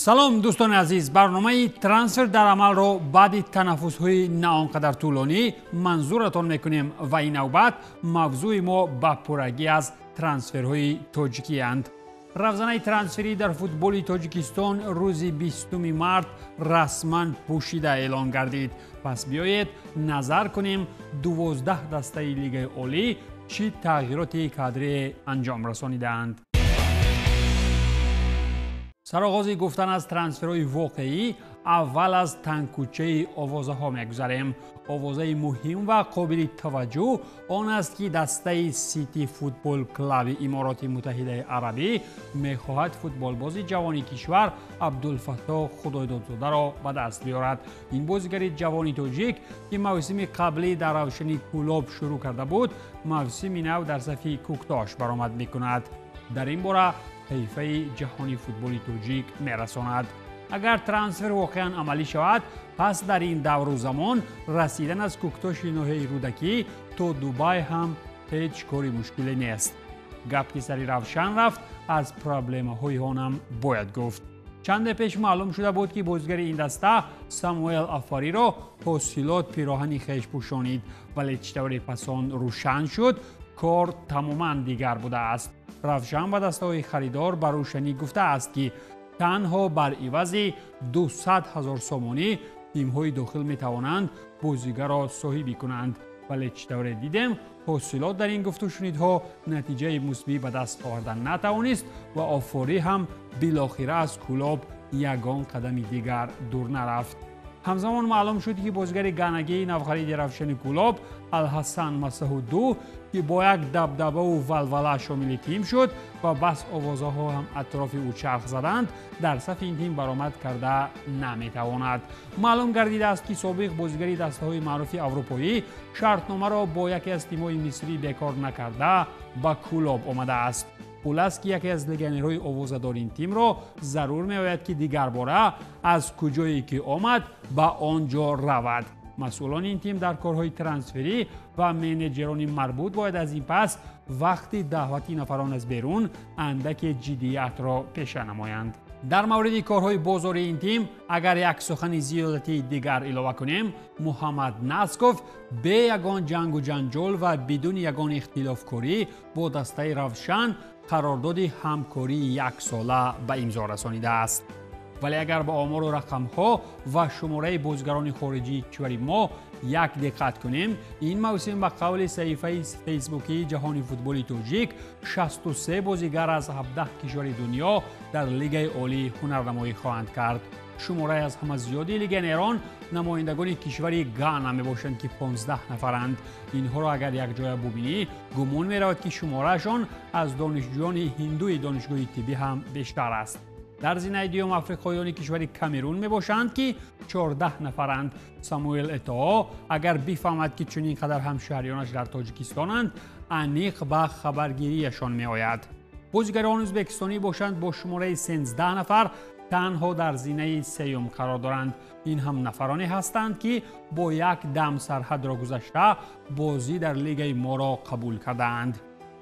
Салом, дӯстони азиз. Барномаи «Трансфер дар амалро» баъди танаффусҳои на он қадар тӯлонӣ манзуратон мекунем ва ин навбат мавзӯи мо ба пуррагӣ аз трансферҳои тоҷикиянд. Равзанаи трансферӣ дар футболи Тоҷикистон рӯзи 20 март расман пӯшида эълон гардид. Пас биёед, назар кунем, 12 дастаи Лигаи Олӣ чӣ тағйироти кадрие анҷом расонидаанд. Сароғози гуфтан аз трансферҳои воқеӣ аввал аз тангкӯчаи овозаҳо мегузарем. Овозаи муҳим ва қобили таваҷҷӯҳ он аст, ки дастаи Сити Футбол Клаби Имороти Муттаҳидаи Арабӣ мехоҳад футболбози ҷавони кишвар Абдулфаттоҳ Худойдодзодаро ба даст биёрад. Ин бозигари ҷавони тоҷик, ки мавсими қаблӣ дар Равшани Кӯлоб шурӯъ карда буд, мавсими нав дар сафи Кӯктош баромад мекунад. Дар ин бора саҳифаи Ҷаҳони футболи тоҷик мерасонад. Агар трансфер воқеан амалӣ шавад, пас дар ин давру замон расидан аз Кӯктоши ноҳияи Рӯдакӣ то Дубай ҳам ҳеҷ кори мушкиле нест. Гап ки сари Равшан рафт, аз проблемаҳои онам бояд гуфт. Чанде пеш маълум шуда буд, ки бозигари ин даста Самуэл Афариро Ҳосилот пироҳани хеш пӯшонид, вале чӣ тавре пас он рӯшан шуд, кор тамоман дигар будааст. Равшан ба дастаҳои харидор ба рӯшанӣ гуфтааст, ки танҳо бар ивази 200 ҳазор сомонӣ тимҳои дохил метавонанд бозигарро соҳибӣ кунанд. Вале чӣ тавре дидем, Ҳосилот дар ин гуфтушунидҳо натиҷаи мусбӣ ба даст овардан натавонист ва Офорӣ ҳам билохира аз Кӯлоб ягон қадами дигар дур нарафт. Ҳамзамон маълум шуд, ки бозигари ганагии навхариди Равшани Кӯлоб Алҳасан Масаҳуду, ки бо як дабдабаву валвала шомили тим шуд ва бас овозаҳо ҳам атрофи ӯ чарх заданд, дар сафи ин тим баромад карда наметавонад. Маълум гардидааст, ки собиқ бозигари дастаҳои маъруфи аврупоӣ шартномаро бо яке аз тимҳои мисрӣ бекор накарда ба Кӯлоб омадааст. Хулас, ки яке аз легионерҳои овозадори ин тимро зарур меояд, ки дигарбора аз куҷое ки омад, ба он ҷо равад. Масъулони ин тим дар корҳои трансферӣ ва менеҷерони марбут бояд аз ин пас вақти даъвати нафарон аз берун андаке ҷиддиятро пеша намоянд. Дар мавриди корҳои бозори ин тим агар як сухани зиёдатии дигар илова кунем, Муҳаммад Насков бе ягон ҷангу ҷанҷол ва бидуни ягон ихтилофкорӣ бо дастаи Равшан қарордоди ҳамкории яксола ба имзо расонидааст. Вале агар ба омору рақамҳо ва шумораи бозигарони хориҷии кишвари мо як диққат кунем, ин мавсим ба қавли саҳифаи фейсбукии Ҷаҳони футболи тоҷик 63 бозигар аз 17 кишвари дунё дар Лигаи Олӣ ҳунарнамоӣ хоҳанд кард. Шумораи аз ҳама зиёди легионерон намояндагони кишвари Гана мебошанд, ки 15 нафаранд. Инҳоро агар якҷоя бубинӣ, гумон меравад, ки шумораашон аз донишҷӯёни ҳиндуи донишгоҳи тиббӣ ҳам бештар аст. Дар зинаи дуюм африқоёни кишвари Камерун мебошанд, ки 14 нафаранд. Самуэл Этоо агар бифаҳмад, ки чунин қадар ҳамшаҳриёнаш дар Тоҷикистонанд, аниқ ба хабаргирияшон меояд. Бозигарони ӯзбекистонӣ бошанд, бо шумораи 13 нафар танҳо дар зинаи сеюм қарор доранд. Ин ҳам нафароне ҳастанд, ки бо як дам сарҳадро гузашта бозӣ дар лигаи моро қабул кардаанд.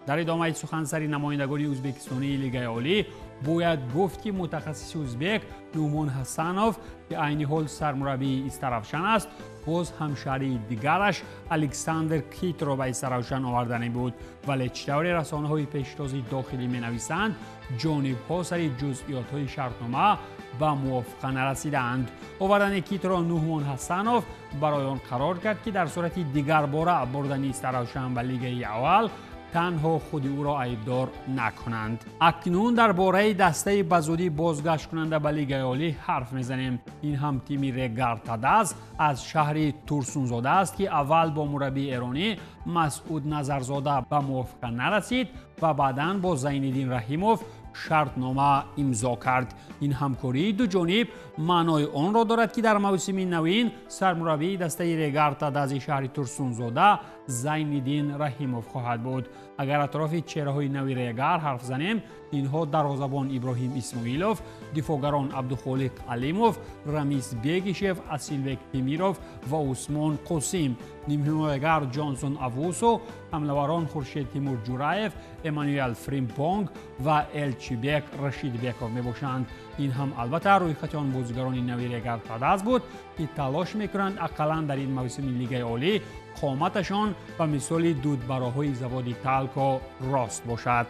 Дар идомаи сухансари намояндагони ӯзбекистонии Лигаи Олӣ бояд гуфт, ки мутахассиси ӯзбек Нумон Ҳасанов, ки айни ҳол сармураббии Истаравшан аст, боз ҳамшаҳрии дигараш Александр Китро ба Истаравшан овардане буд. Вале чӣ тавре расонаҳои пешрози дохилӣ менависанд, ҷонибҳо сари ҷузъиётҳои шартнома ба мувофиқа нарасидаанд. Овардани Китро Нуҳмон Ҳасанов барои он қарор кард, ки дар сурати дигарбора бурдани Истаравшан ба лигаи аввал танҳо худи ӯро айбдор накунанд. Акнун дар бораи дастаи ба зудӣ бозгашткунанда ба Лигаи Олӣ ҳарф мезанем. Ин ҳам тими Регар Тадаз аз шаҳри Турсунзода аст, ки аввал бо мураббии эронӣ Масъуд Назарзода ба мувофиқа нарасид ва баъдан бо Зайниддин Раҳимов шартнома имзо кард. Ин ҳамкории дуҷониб маънои онро дорад, ки дар мавсими навин сармураббии дастаи Регар Тадази шаҳри Турсунзода Зайниддин Раҳимов хоҳад буд. Агар атрофи чеҳраҳои нави Регар ҳарф занем, Инҳо дарвозабон Иброҳим Исмоилов, дифоъгарон Абдухолиқ Алимов, Рамис Бегишев, Асилбек Темиров ва Усмон Қосим, нимҳимоягар Ҷонсон Авусо, ҳамлаварон Хуршед Тимур Ҷураев, Эммануэл Фримпонг ва Элчибек Рашидбеков мебошанд. Ин ҳам албатта рӯйхати он бозигарони нави Регар-ТадАЗ буд, ки талош мекунанд ақаллан дар ин мавсими Лигаи Олӣ қоматашон ба мисоли дудбароҳои заводи Талко рост бошад.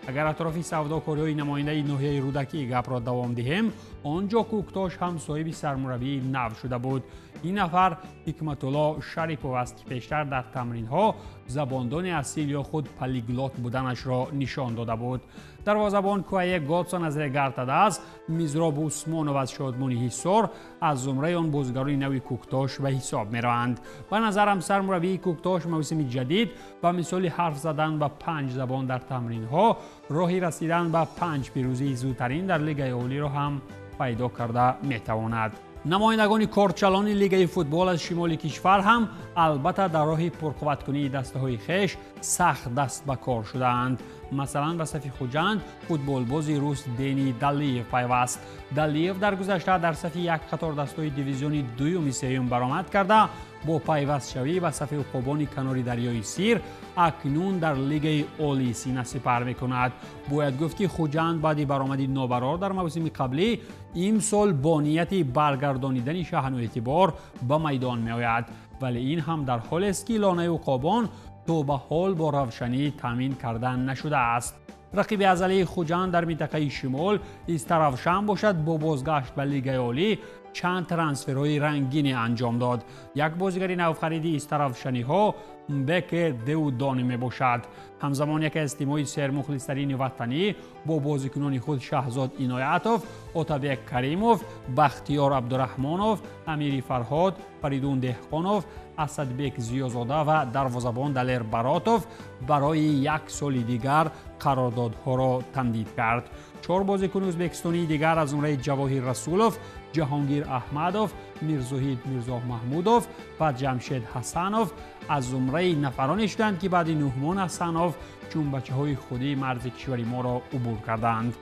Агар атрофи савдокориҳои намояндаи ноҳияи Рӯдакӣ гапро давом диҳем, он ҷо Кӯктош ҳам соҳиби сармураббии нав шуда буд. Ин нафар Ҳикматулло Шарипов аст, ки пештар дар тамринҳо забондони асил ё худ полиглот буданашро нишон дода буд. Дарвозабон Куае Годсон аз Регар-ТадАЗ, Мизроб Усмонов аз Шодмони Ҳисор аз зумраи он бозигарони нави Кӯктош ба ҳисоб мераванд. Ба назарам, сармураббии Кӯктош мавсими ҷадид ба мисоли ҳарф задан ба 5 забон дар тамринҳо роҳи расидан ба 5 пирӯзии зудтарин дар Лигаи Олиро ҳам пайдо карда метавонад. Намояндагони корчалони Лигаи футбол аз шимоли кишвар ҳам албатта дар роҳи пурқувваткунии дастаҳои хеш сахт даст ба кор шудаанд. Масалан, ба сафи Хуҷанд футболбози рус Дени Далиев пайваст. Далиев дар гузашта дар сафи як қатор дастаҳои дивизиони дуюми сеюм баромад карда, бо пайвастшавӣ ба сафи уқобони канори дарёи Сир акнун дар Лигаи Олӣ сина сипар мекунад. Бояд гуфт, ки Хуҷанд баъди баромади нобарор дар мавсими қаблӣ имсол бо нияти баргардонидани шаҳну эътибор ба майдон меояд. Вале ин ҳам дар ҳолест, ки лонаи уқобон то ба ҳол бо равшанӣ таъмин карда нашудааст. Рақиби азалии Хуҷанд дар минтақаи шимол Истаравшан бошад, бо бозгашт ба Лигаи Олӣ чанд трансферҳои рангине анҷом дод. Як бозигари навхариди истаравшаниҳо Мбеке Деудони мебошад. Ҳамзамон яке аз тимҳои сермухлистарини ватанӣ бо бозикунони худ Шаҳзод Иноятов, Отабек Каримов, Бахтиёр Абдураҳмонов, Амири Фарҳод, Фаридун Деҳқонов, Асадбек Зиёзода ва дарвозабон Далер Баротов барои як соли дигар қарордодҳоро тамдид кард. 4 бозикуни ӯзбекистонии дигар аз зумраи Ҷавоҳир Расулов, Ҷаҳонгир Аҳмадов, Мирзоҳид Мирзоҳмаҳмудов ва Ҷамшед Ҳасанов аз зумраи нафароне шуданд, ки баъди Нуҳмон Ҳасанов чун бачаҳои худии марзи кишвари моро убур карданд.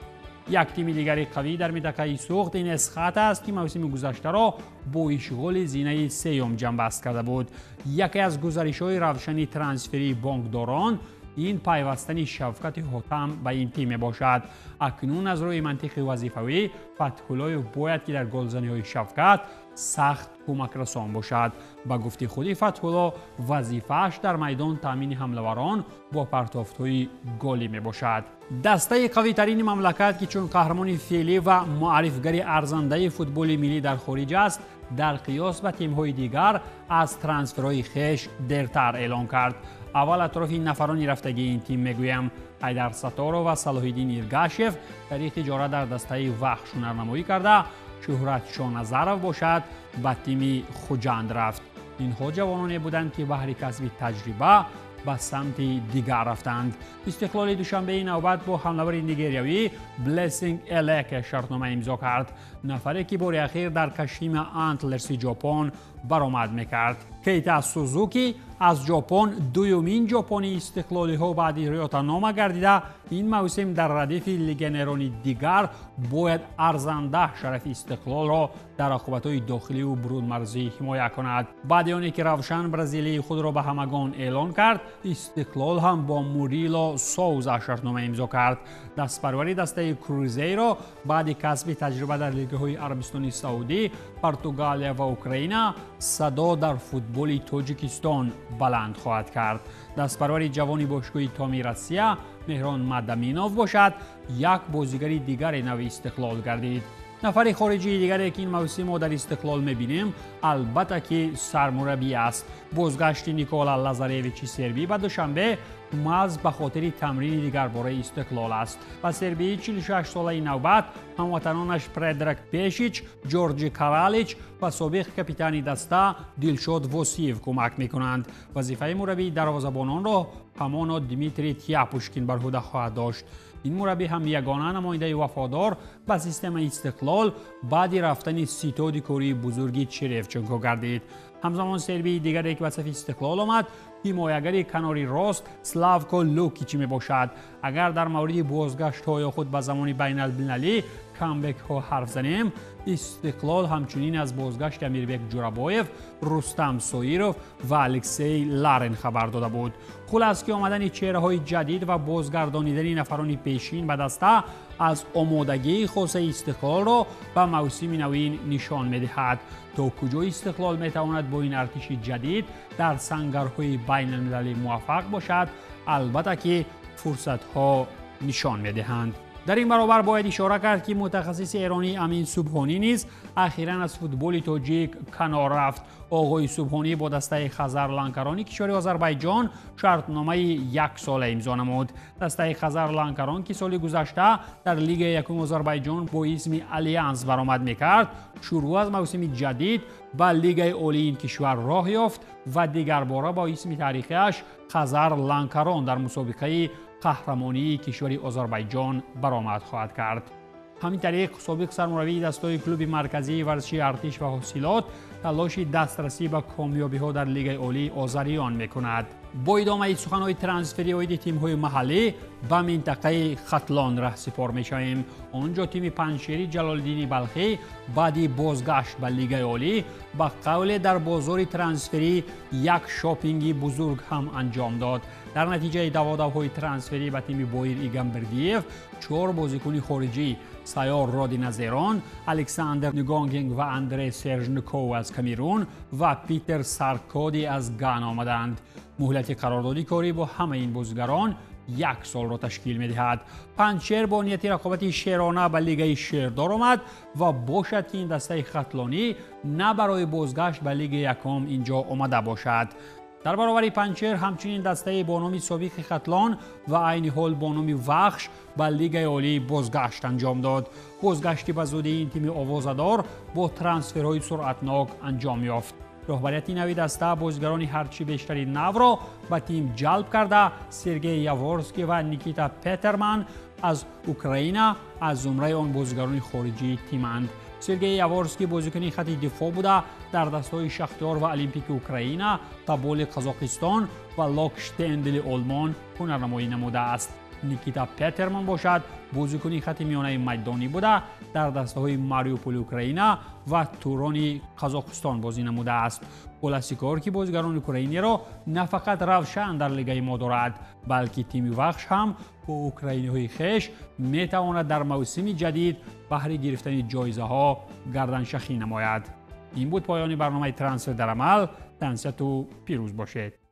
Як тими дигари қавӣ дар минтақаи Суғд ин Эсхат аст, ки мавсими гузаштаро бо ишғоли зинаи сеюм ҷамъбаст карда буд. Яке аз гузаришҳои равшани трансферии бонкдорон ин пайвастани Шавкати Ҳотам ба ин тим мебошад. Акнун аз рӯи мантиқи вазифавӣ Фатҳуллоев бояд ки дар голзаниҳои Шавкат сахт кӯмакрасон бошад. Ба гуфти худи Фатҳулло, вазифааш дар майдон таъмини ҳамлаварон бо партофтҳои голӣ мебошад. Дастаи қавитарини мамлакат, ки чун қаҳрамони феълӣ ва муаррифгари арзандаи футболи миллӣ дар хориҷ аст, дар қиёс ба тимҳои дигар аз трансферҳои хеш дертар эълон кард. Аввал атрофи нафарони рафтагии ин тим мегӯям. Ҳайдар Саторов ва Салоҳиддин Иргашев тариқи иҷора дар дастаи Вахш ҳунарнамоӣ карда, Шӯҳрат Шоназаров бошад ба тими Хуҷанд рафт. Инҳо ҷавононе буданд, ки баҳри касби таҷриба ба самти дигар рафтанд. Истиқлоли Душанбеи навбат бо ҳамлавари нигериявӣ Блессинг Элеке шартнома имзо кард, нафаре ки бори ахир дар Кашима Антлерси Ҷопон баромад мекард. Кейта Сузуки аз Ҷопон дуюмин ҷопони истиқлолиҳо баъди Риёта Нома гардида, ин мавсим дар радифи легионерони дигар бояд арзанда шарафи истиқлолро дар рақобатҳои дохиливу бурунмарзӣ ҳимоя кунад. Баъди оне ки Равшан бразилии худро ба ҳамагон эълон кард, Истиқлол ҳам бо Мурило Соуза шартнома имзо кард. Дастпарвари дастаи Крузейро баъди касби таҷриба дар лигаҳои Арабистони Саудӣ, Португалия ва Украина садо дар футболи Тоҷикистон баланд хоҳад кард. Дастпарвари ҷавони бошгоҳи Томи Россия Меҳрон Мадаминов бошад, як бозигари дигари нави Истиқлол гардид. Нафари хориҷии дигаре, ки ин мавсим мо дар Истиқлол мебинем, албатта ки сармураббӣ аст. Бозгашти Никола Лазаревичи сербӣ ба Душанбе маҳз ба хотири тамрини дигарбораи Истиқлол аст. Ба сербии 46-солаи навбат ҳамватанонаш Предраг Пешич, Ҷорҷи Каралич ва собиқ капитани даста Дилшод Восиев кӯмак мекунанд. Вазифаи мураббии дарвозабононро ҳамоно Дмитрий Тяпушкин бар ҳуда хоҳад дошт. Ин мураббӣ ҳам ягона намояндаи вафодор ба системаи Истиқлол баъди рафтани ситоди кории бузурги Черевченко гардид. Ҳамзамон сербии дигаре ки ба сафи Истиқлол омад, ҳимоягари канори рост Славко Лукич мебошад. Агар дар мавриди бозгаштҳо ё худ ба замони байналмилалӣ камбекҳо ҳарф занем, Истиқлол ҳамчунин аз бозгашти Амирбек Ҷурабоев, Рустам Соиров ва Алексей Ларен хабар дода буд. Хулас ки омадани чеҳраҳои ҷадид ва бозгардонидани нафарони пешин ба даста аз омодагии хосаи Истиқлолро ба мавсими навин нишон медиҳад. То куҷо Истиқлол метавонад бо ин артиши ҷадид дар сангарҳои байналмилалӣ муваффақ бошад, албатта ки фурсатҳо нишон медиҳанд. Дар ин баробар бояд ишора кард, ки мутахассиси эронӣ Амин Субҳонӣ низ ахиран аз футболи тоҷик канор рафт. Оғои Субҳонӣ бо дастаи Хазар Ланкарони кишвари Озарбайҷон шартномаи яксола имзо намуд. Дастаи Хазар Ланкарон, ки соли гузашта дар Лигаи якуми Озарбайҷон бо исми Алянс баромад мекард, шурӯъ аз мавсими ҷадид ба Лигаи олии ин кишвар роҳ ёфт ва дигарбора бо исми таърихиаш Хазар Ланкарон дар мусобиқаи қаҳрамонии кишвари Озарбайҷон баромад хоҳад кард. Ҳамин тариқ собиқ сармураббии дастаи клуби марказии варзиши Артиш ва Ҳосилот талоши дастрасӣ ба комёбиҳо дар Лигаи олии озариён мекунад. Бо идомаи суханҳои трансфери оиди тимҳои маҳаллӣ ба минтақаи Хатлон раҳсипор мешавем. Он ҷо тими Панҷшери Ҷалолиддини Балхӣ баъди бозгашт ба Лигаи олӣ ба қавле дар бозори трансферӣ як шопинги бузург ҳам анҷом дод. Дар натиҷаи даводавҳои трансферӣ ба тими Боир Игамбердиев 4 бозикуни хориҷӣ Сайёр Родиназерон, Александр Нгонгинг ва Андре Сержников аз Камерун ва Питер Саркоди аз Гана омаданд. Муҳлати қарордоди корӣ бо ҳамаи ин бозигарон 1 солро ташкил медиҳад. Панҷшер бо нияти рақобати шерона ба Лигаи шердор омад ва бошад ки ин дастаи хатлонӣ на барои бозгашт ба Лигаи якум инҷо омада бошад. Дар баробари Панҷшер ҳамчунин дастаи бо номи собиқи Хатлон ва айни ҳол бо номи Вахш ба Лигаи олӣ бозгашт анҷом дод. Бозгашти ба зудии ин тими овозадор бо трансферҳои суръатнок анҷом ёфт. Роҳбарияти нави даста бозигарони ҳарчи бештари навро ба тим ҷалб карда, Сергей Яворский ва Никита Петерман аз Украина аз зумраи он бозигарони хориҷии тиманд. Сергей Яворский бозикуни хати дифоъ буда, дар дастҳои Шахтёр ва Олимпики Украина, Таболи Қазоқистон ва Локштендели Олмон ҳунарнамоӣ намудааст. Никита Петерман бошад бозикуни хати миёнаи майдонӣ буда, дар дастаҳои Мариуполи Украина ва Турони Қазоқистон бозӣ намудааст. Хулоси кор ки бозигарони украиниро на фақат Равшан дар лигаи мо дорад, балки тими Вахш ҳам бо украиниҳои хеш метавонад дар мавсими ҷадид баҳри гирифтани ҷоизаҳо гарданшахӣ намояд. Ин буд поёни барномаи Трансфер дар амал. Тансияту пирӯз бошед.